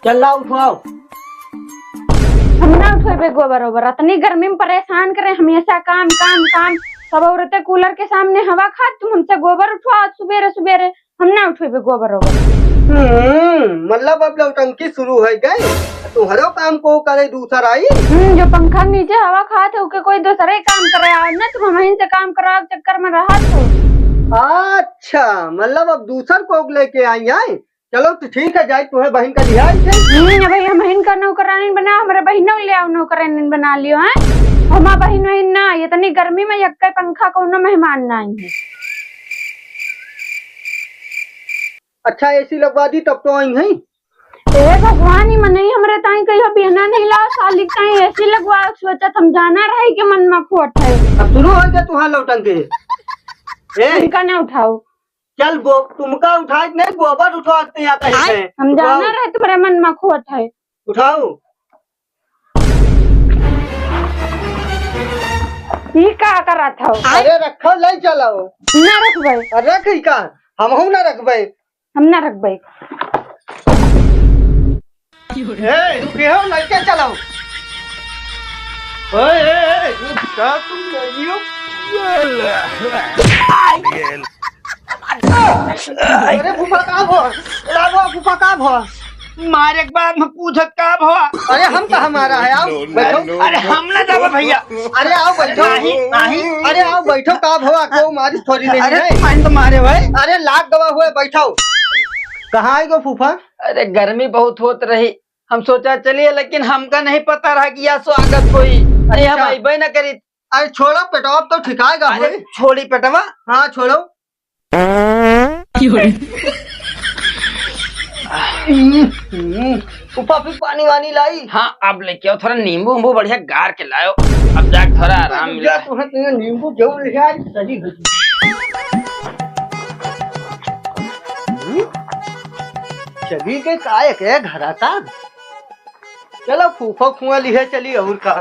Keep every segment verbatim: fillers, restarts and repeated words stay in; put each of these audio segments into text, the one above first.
चल लाओ, उठवाओ। हम ना उठवेबे गोबर ओबर, अतनी गर्मी में परेशान करे हमेशा, काम काम काम। सब औरतें कूलर के सामने हवा खात, तुम हमसे गोबर उठवाओ सुबेरे सुबेरे। हम ना उठवेबे गोबर ओबर। हम्म, मतलब अब नौटंकी शुरू होइ गई। तुम्हरो काम को करे दूसर आई? हम्म, जो पंखा के नीचे हवा खात है, ओके कोई दूसरे काम करे आओ ना, तुम हमहिन से काम करावे के चक्कर में रहत हो। अच्छा, मतलब अब दूसर को लेके आई है। चलो तो ठीक है, जाई तुम्हें बहिन का लिहाई से। हम्म, भाई हमहिन का नौकरानी बनाओ, हमरे बहिनों ले आओ नौकरानी बना लियो, हैं? हमार बहिन वहिन ना, इतनी गर्मी में यक्के पंखा कौनो मेहमान ना आई है। अच्छा, एसी लगवा दी तब तो आई हैं। ए भगवान, ई मनई हमरे ताई कहियो बिहना नहीं लाओ, साली के ताई एसी लगवा सोचत हम जाना रहे के मन में खोट है। अब शुरू होइ गया तुहार लौटन के। ए, इनका ना उठाओ। चल बो, तुमका उठाए के नहीं, गोबर उठवा के यहाँ कहीं से। हम उठाओ। जाना रहे तुम्हारे मन में खोट है। उठाओ। ई का करत हो? अरे रखो, ले चलो। ना रखबे। अरे रख ई का, हमहू ना रखबे। हम ना रखबे। ए, रुके हो, लइके चलो। ओए, ए, ए, रुक, का तुम नहीं हो? अरे फूफा, का भो? लागो, फूफा, का भो? मारे के बाद में पूछत का भो? अरे हम कहाँ मारा है, आओ, बैठो। अरे हम ना जाबो भैया। अरे आओ, बैठो। नहीं, नहीं। अरे आओ, बैठो, का भो? को मारी थोड़ी नहीं अरे है। तुम तो मारे भाई। अरे लाग गवा हुए, बैठो। कहाँ आएगो फूफा? अरे गर्मी बहुत होत रही, हम सोचा चलिए, लेकिन हमका नहीं पता रहा कि यह स्वागत होई। अरे हम अच्छा। अइबे न करी। अरे छोड़ो पेटवा, अब तो ठिकाएगा अरे होई। छोड़ी पेटवा। हाँ छोड़ो। हम्म, हम्म। फूफा फिर पानी वानी लाई? हाँ, अब लेके आओ, थोड़ा नींबू उम्बू बढ़िया गार के लायो, अब जाके थोड़ा आराम मिला। तुम्हें, तुम्हें नींबू जरूर ले आए, सही हो जी। हम्म? चली के का एक, एक घरा का? चलो फूफा फुआ लिहे चली और का।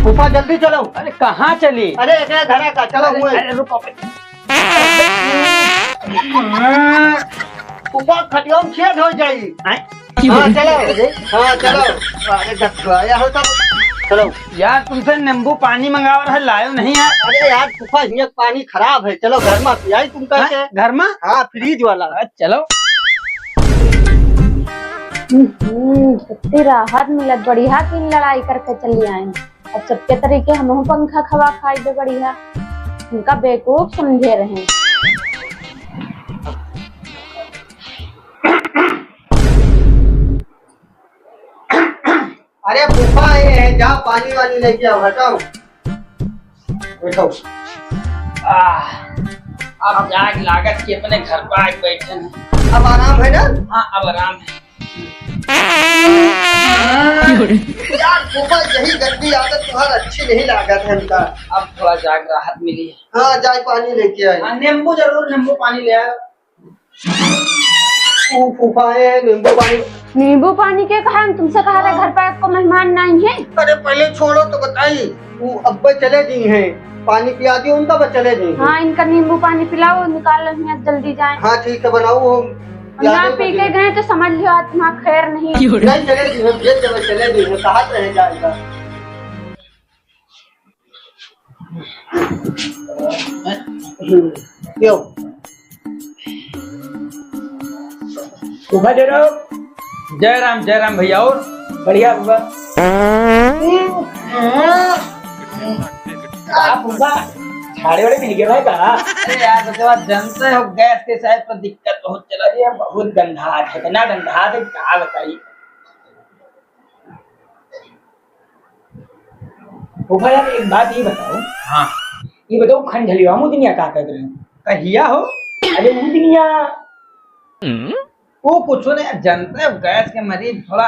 फूफा जल्दी चलो। अरे कहाँ चली? अरे एक घरा का चलो अरे, हुए। अरे रुको। फूफा खटिया में छेद हो जाई। आए? हाँ चलो। हाँ चलो। अरे गठुआ या हो तब। चलो। यार तुमसे नींबू पानी मंगावा रहे, लायो नहीं है। अरे यार फूफा हियाँ पानी खराब है, चलो घर में पियाई तुमका हाँ, के। घर में? हाँ फ्रिज वाला। अच्छा, चलो। हम्म, कितनी राहत मिलत, बढ़िया तीन लड़ाई करके चली आए। अब सबके तरीके हमहू पंखा खवा खाई दे बढ़िया, उनका बेवकूफ समझे रहे। अरे फूफा, ये है, जाओ पानी वानी लेके आओ, हटाओ। बैठो। आह, अब जाग लागत कि अपने घर पर आके बैठे हैं। अब आराम है ना? हाँ, अब आराम है। यार, फूफा, यही गंदी आदत तुम्हार अच्छी नहीं लागत है हमका। अब थोड़ा जाग राहत मिली है। हाँ, जाए पानी लेके आए। हाँ, नींबू जरूर, नींबू पानी ले आए। फू-, फूफा है, नींबू पानी। नींबू पानी के कहा? हम तुमसे कहा रहे घर पर आपको मेहमान नहीं है। अरे पहले छोड़ो तो बताई, वो अब्बे चले दी हैं, पानी पिया दियो उनका, बस चले दी हैं। हाँ, इनका नींबू पानी पिलाओ, निकाल लो यहाँ जल्दी जाए। हाँ ठीक है, बनाओ, हम पिया ना दे पी के बस। गए तो समझ लो आज तुम्हारा खैर नहीं। नहीं चले दी हैं, भेज देवे, चले दी हैं, कहा रहे जाएगा। यो। फूफा जय राम। जय राम, जय राम भैया, और? बढ़िया फूफा। का फूफा, झाड़े वाड़े मिल गए भाई का? अरे यार, बचवा, जानते हो, गैस के साइड पर दिक्कत बहुत चला रही है, बहुत गंधा है, इतना गंधा है, क्या बताइए। फूफा यार, एक बात ये बताओ। हाँ। ये बताओ, खंडलिया मुदनिया का कर रहे हो? कहिया हो? अरे मुदनिया। हम्म? वो कुछ नहीं, जानते हो, गैस के मरीज थोड़ा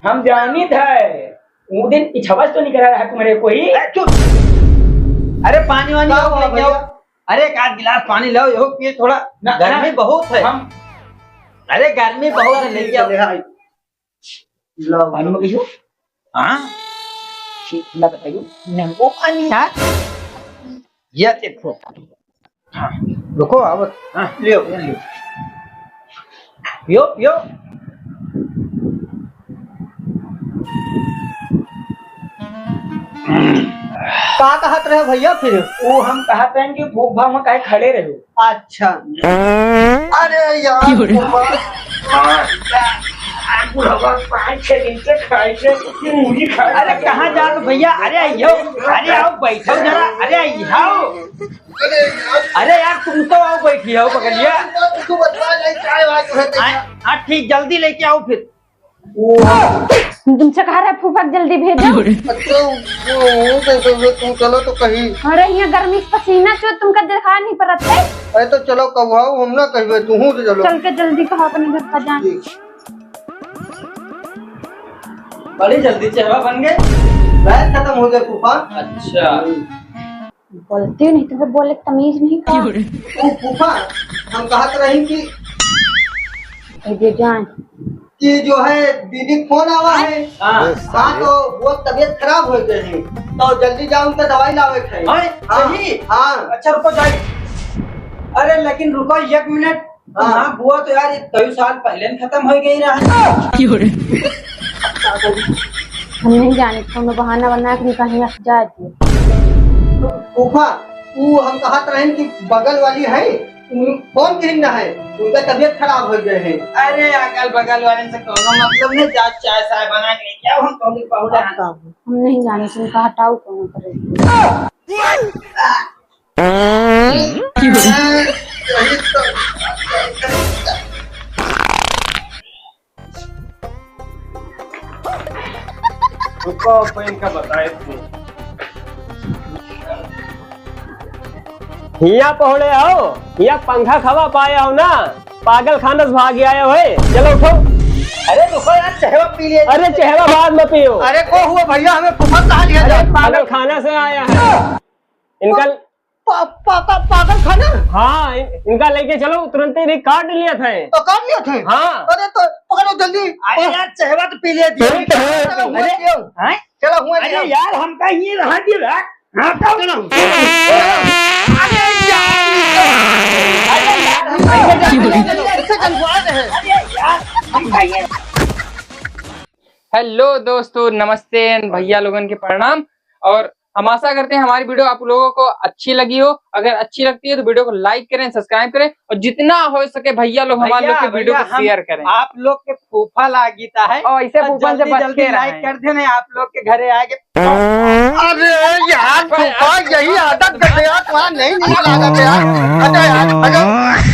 हम जानित है। वो दिन पिछवा से तो निकला रहा तुम्हारे कोई। ए, चुप। अरे पानी वानी का हो हुआ लेके आओ। भैया? अरे एक आध गिलास पानी लाओ, यो पिए थोड़ा। ना, गर्मी ना। बहुत है। हम, अरे गर्मी बहुत है, लेके आओ। ले आओ। पानी में कहियो? हाँ? ना बताइयो। नींबू पानी यार। ये देखो। हाँ, रुको, अब हाँ, लियो, लियो। पियो, पियो। का कहत रहे भैया फिर? वो हम कहत रहे कि फूफा में काहे खड़े रहे। अच्छा। अरे यार, फूफा। बुढ़वा पाँच छह दिन से खाए से मूली खा अरे कहाँ जात भैया? अरे आइयो, अरे आओ बैठो जरा, अरे आओ। अरे यार, तुम तो आओ, बैठी आओ बगलिया। तू बतवा ले, चाय वाय जो है, हाँ, हाँ, ठीक, जल्दी लेके आओ फिर। तुमसे कहा रहे फूफा के जल्दी भेजो। अच्छा, वो, वो, वो, वो, तू चलो तो कहीं। अरे, यहाँ गर्मी से पसीना चुए, तुमका देखा नहीं पड़त है। अरे तो चलो, कहू हम ना कहबे, तू हूँ तो चलो। चल के जल्दी कहा अपने घर का जान। ठीक। बड़ी जल्दी चेहरा बन गए। गैस खत्म हो गया फूफा। अच्छा। बोलती नहीं, तुम्हें बोले तमीज नहीं का? ओ फूफा, हम कहत रही कि ए दे जान। कि जो है दीदी फोन आवा है। हाँ। हाँ, तो वो तबीयत खराब हो गई है, तो जल्दी जाओ उनका दवाई लावे के है। हाँ, हाँ, सही? हाँ। अच्छा रुको जाए। अरे लेकिन रुको एक मिनट, हाँ। हाँ, बुआ तो यार, ये कई साल पहले न खत्म हो गई रहा। हम नहीं जाने, कोनो बहाना बना के कहीं अस जाए थे। फूफा, वो हम कहत रहे कि बगल वाली है, उन, कौन दिन ना है, उनका तबीयत खराब हो गए है। अरे, अगल बगल वाले से कोनो मतलब नहीं, जा चाय साय बना के लेके आओ, हम कौन पहुंचा। हम नहीं जाने, तुम कहा हटाओ कोनो करे। रुको, अब इनका बताए थे। हिया पहुड़े आओ, हिया पंखा खवा पाए हो ना, पागल खाना से भाग आए हो, हे? चलो उठो। अरे रुको यार, चहवा पी लिए। अरे चहवा बाद में पियो। अरे को हुआ भैया, हमें फुफा कहा लिया अरे जाए? पागल खाना से आया है। इनका पा-, पा-, पा-, पागल खाना? हाँ, इन-, इनका लेके चलो, तुरंत ही काट लिया था। तो काट लिया था? हाँ। अरे तो पकड़ो जल्दी। अरे यार, चहवा तो पी लिया दिया। चलो, चलो, हुआ अरे, दियो। हैं? चलो, हुआ अरे दियो। यार, हमका ये रहा दियो यार। हाँ, तो चलो। अरे यार, अरे यार, हमका ये जल्दी, जल्दी, जल्दी, ऐसे गलगुआ रहे। अरे यार, हमका ये Hello दोस्तों, नमस्ते and भैया लोगन के प्रणाम। और हम आशा करते हैं हमारी video आप लोगों को अच्छी लगी हो। अगर अच्छी लगती है तो video को like करें, subscribe करें और जितना हो सके भैया लोग हमारे लोग के भैया, video को भैया, हम share करें। आप लोग के फूफा लागिता है और ऐसे और फूफा से जल्दी, बच जल्दी के like रहें। कर देना, आप लोग के घरे आके। अरे यार, फूफा, यही आदत गया तुम्हारा, नहीं, नहीं लागत है यार। हटो यार, हटो।